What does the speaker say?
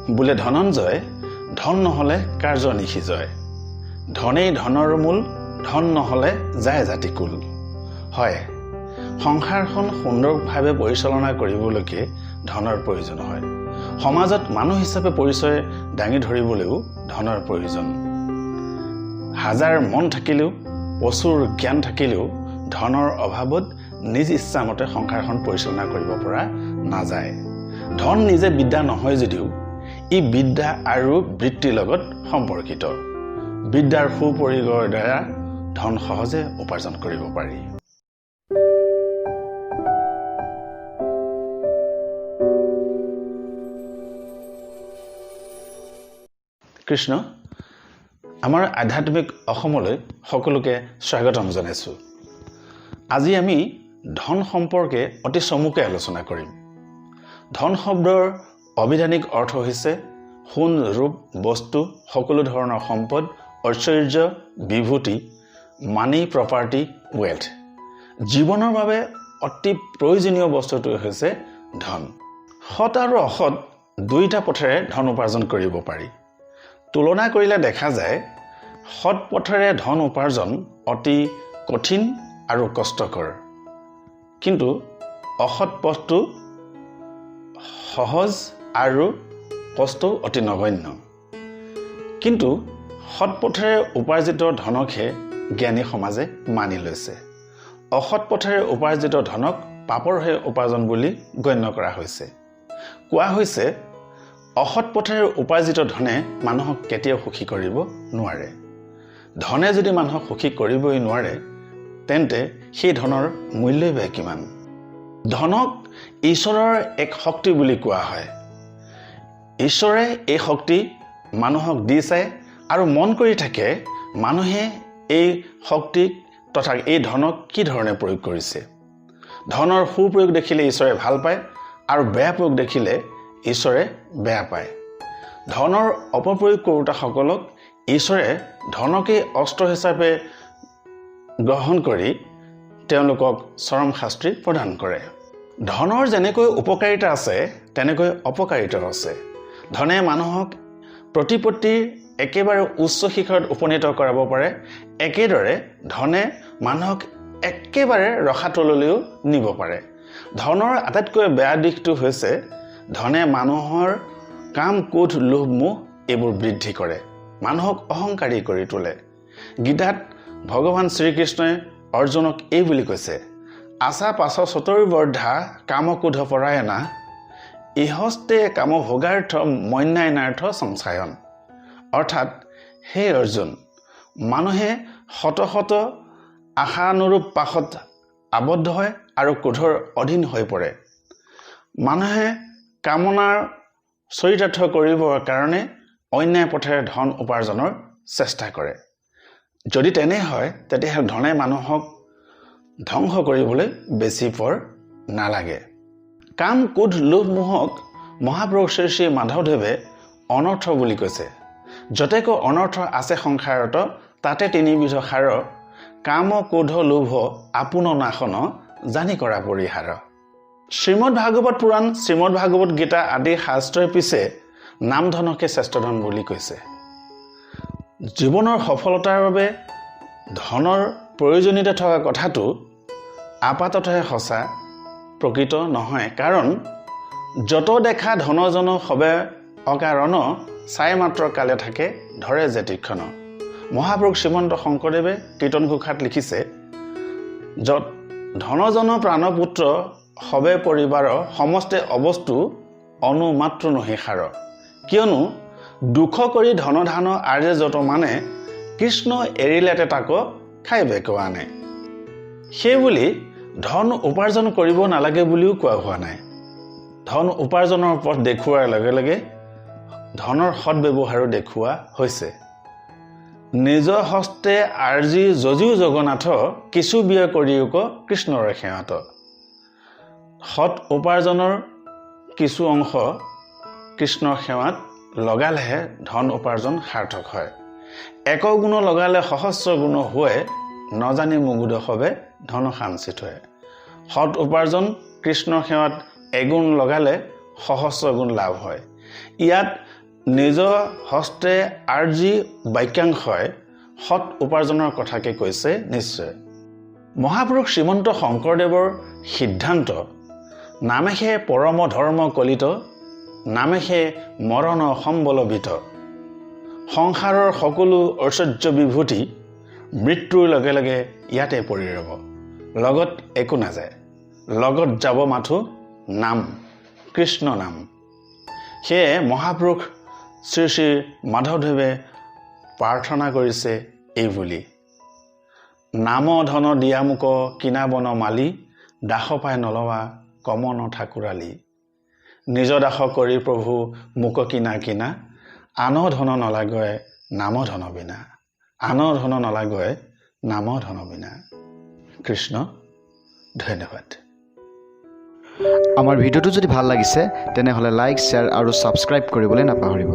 বোলে ধনঞ্জয়, ধন নহ'লে কাৰ্য নিসিজয়, ধনেই ধনৰ মূল, ধন নহ'লে যায় জাতিকুল। হয়, সংসাৰখন সুন্দৰভাৱে পৰিচালনা কৰিবলৈকে ধনৰ প্ৰয়োজন হয়। সমাজত মানুহ হিচাপে পৰিচয় দাঙি ধৰিবলৈও ধনৰ প্ৰয়োজন। হাজাৰ মন থাকিলেও, প্ৰচুৰ জ্ঞান থাকিলেও ধনৰ অভাৱত নিজ ইচ্ছামতে সংসাৰখন পৰিচালনা কৰিব পৰা নাযায়। ধন নিজে বিদ্যা নহয় যদিও ই বিদ্যা আৰু বৃত্তিৰ লগত সম্পৰ্কিত। বিদ্যাৰ সুপ্ৰয়োগৰ দ্বাৰা ধন সহজে উপাৰ্জন কৰিব পাৰি। কৃষ্ণ, আমাৰ আধ্যাত্মিক অসমলৈ সকলোকে স্বাগতম জনাইছোঁ। আজি আমি ধন সম্পৰ্কে অতি চমুকৈ আলোচনা কৰিম। ধন শব্দৰ আভিধানিক অৰ্থ হৈছে সোণ, ৰূপ, বস্তু, সকলো ধৰণৰ সম্পদ, ঐশ্বৰ্য, বিভূতি, মানি, প্ৰপাৰ্টি, ৱেল্থ। জীৱনৰ বাবে অতি প্ৰয়োজনীয় বস্তুটো হৈছে ধন। সৎ আৰু অসৎ দুয়োটা পথেৰে ধন উপাৰ্জন কৰিব পাৰি। তুলনা কৰিলে দেখা যায় সৎ পথেৰে ধন উপাৰ্জন অতি কঠিন আৰু কষ্টকৰ, কিন্তু অসৎ পথটো সহজ আৰু কষ্টও অতি নগণ্য। কিন্তু সৎ পথেৰে উপাৰ্জিত ধনকহে জ্ঞানী সমাজে মানি লৈছে। অসৎ পথেৰে উপাৰ্জিত ধনক পাপৰহে উপাৰ্জন বুলি গণ্য কৰা হৈছে। কোৱা হৈছে অসৎ পথেৰে উপাৰ্জিত ধনে মানুহক কেতিয়াও সুখী কৰিব নোৱাৰে। ধনে যদি মানুহক সুখী কৰিবই নোৱাৰে, তেন্তে সেই ধনৰ মূল্যই বা কিমান? ধনক ঈশ্বৰৰ এক শক্তি বুলি কোৱা হয়। ঈশ্বৰে এই শক্তি মানুহক দি চায় আৰু মন কৰি থাকে মানুহে এই শক্তিক তথা এই ধনক কি ধৰণে প্ৰয়োগ কৰিছে। ধনৰ সুপ্ৰয়োগ দেখিলে ঈশ্বৰে ভাল পায় আৰু বেয়া প্ৰয়োগ দেখিলে ঈশ্বৰে বেয়া পায়। ধনৰ অপপ্ৰয়োগ কৰোঁতাসকলক ঈশ্বৰে ধনকেই অস্ত্ৰ হিচাপে গ্ৰহণ কৰি তেওঁলোকক চৰম শাস্তি প্ৰদান কৰে। ধনৰ যেনেকৈ উপকাৰিতা আছে, তেনেকৈ অপকাৰিতাও আছে। ধনে মানুহক প্ৰতিপত্তিৰ একেবাৰে উচ্চ শিখৰত উপনীত কৰাব পাৰে, একেদৰে ধনে মানুহক একেবাৰে ৰসাতললৈও নিব পাৰে। ধনৰ আটাইতকৈ বেয়া দিশটো হৈছে ধনে মানুহৰ কাম, ক্ৰোধ, লোভ, মোহ এইবোৰ বৃদ্ধি কৰে, মানুহক অহংকাৰী কৰি তোলে। গীতাত ভগৱান শ্ৰীকৃষ্ণই অৰ্জুনক এই বুলি কৈছে, আশা পাছ চতুৰ্বৰ্ধা কাম ক্ৰোধ পৰায়ণা ইহস্তে কাম ভোগাৰ্থ মন্যায়নাৰ্থ সংশায়ন। অৰ্থাৎ হে অৰ্জুন, মানুহে শত শত আশানুৰূপ পাশত আবদ্ধ হয় আৰু ক্ৰোধৰ অধীন হৈ পৰে। মানুহে কামনাৰ চৰিতাৰ্থ কৰিবৰ কাৰণে অন্যায় পথেৰে ধন উপাৰ্জনৰ চেষ্টা কৰে। যদি তেনে হয়, তেতিয়াহ'লে ধনে মানুহক ধ্বংস কৰিবলৈ বেছি পৰ নালাগে। কাম, ক্ৰোধ, লোভ, মোহক মহাপুৰুষ শ্ৰী শ্ৰী মাধৱদেৱে অনৰ্থ বুলি কৈছে। যতেক অনৰ্থ আছে সংসাৰত, তাতে তিনিবিধ সাৰ, কাম, ক্ৰোধ, লোভ আপোন নাশন জানি কৰা পৰিহাৰ। শ্ৰীমদ্ ভাগৱত পুৰাণ, শ্ৰীমদ্ ভাগৱত গীতা আদি শাস্ত্ৰই পিছে নামধনকে শ্ৰেষ্ঠ ধন বুলি কৈছে। জীৱনৰ সফলতাৰ বাবে ধনৰ প্ৰয়োজনীয়তা থকা কথাটো আপাততহে সঁচা, প্ৰকৃত নহয়। কাৰণ যত দেখা ধনজন সবে অকাৰণ, চাই মাত্ৰ কালে থাকে ধৰে যেতিক্ষণ। মহাপুৰুষ শ্ৰীমন্ত শংকৰদেৱে কীৰ্তন ঘোষাত লিখিছে, যত ধনজন প্ৰাণপুত্ৰ সবে পৰিবাৰ, সমস্তে অবস্তু অনুমাত্ৰ নহি সাৰ। কিয়নো দুখ কৰি ধন ধান আৰ্যে যত মানে, কৃষ্ণ এৰিলেতে তাক খাইবে আনে। সেইবুলি ধন উপাৰ্জন কৰিব নালাগে বুলিও কোৱা হোৱা নাই। ধন উপাৰ্জনৰ পথ দেখুওৱাৰ লগে লগে ধনৰ সদ্ব্যৱহাৰো দেখুওৱা হৈছে। নিজ হস্তে আৰ্জি যজিও জগন্নাথ, কিছু ব্যয় কৰিওক কৃষ্ণৰ সেৱাত। সৎ উপাৰ্জনৰ কিছু অংশ কৃষ্ণৰ সেৱাত লগালেহে ধন উপাৰ্জন সাৰ্থক হয়। এক গুণ লগালে সহস্ৰ গুণ হোৱে, নজানি মুগুধ সবে ধন সাঞ্চিত হয়। সৎ উপাৰ্জন কৃষ্ণৰ সেৱাত এগুণ লগালে সহস্ৰ গুণ লাভ হয়। ইয়াত নিজ হস্তে আৰ্জি বাক্যাংশই সৎ উপাৰ্জনৰ কথাকে কৈছে নিশ্চয়। মহাপুৰুষ শ্ৰীমন্ত শংকৰদেৱৰ সিদ্ধান্ত, নামেহে পৰম ধৰ্ম কলিত, নামেহে মৰণ সম্বলবিত। সংসাৰৰ সকলো ঐশ্বৰ্য বিভূতি মৃত্যুৰ লগে লগে ইয়াতে পৰি ৰ'ব, লগত একো নাযায়। লগত যাব মাথো নাম, কৃষ্ণ নাম। সেয়ে মহাপুৰুষ শ্ৰী শ্ৰী মাধৱদেৱে প্ৰাৰ্থনা কৰিছে এই বুলি, নাম ধন দিয়া মোক কিনা বন মালি, দাস পাই নলৱা কমন ঠাকুৰালি। নিজ দাস কৰি প্ৰভু মোক কিনা কিনা, আন ধন নলাগয় নাম ধন বিনা, আন ধন নলাগয় নাম ধন বিনা। কৃষ্ণ, ধন্যবাদ। আমাৰ ভিডিঅ'টো যদি ভাল লাগিছে, তেনেহ'লে লাইক, শ্বেয়াৰ আৰু ছাবস্ক্ৰাইব কৰিবলৈ নাপাহৰিব।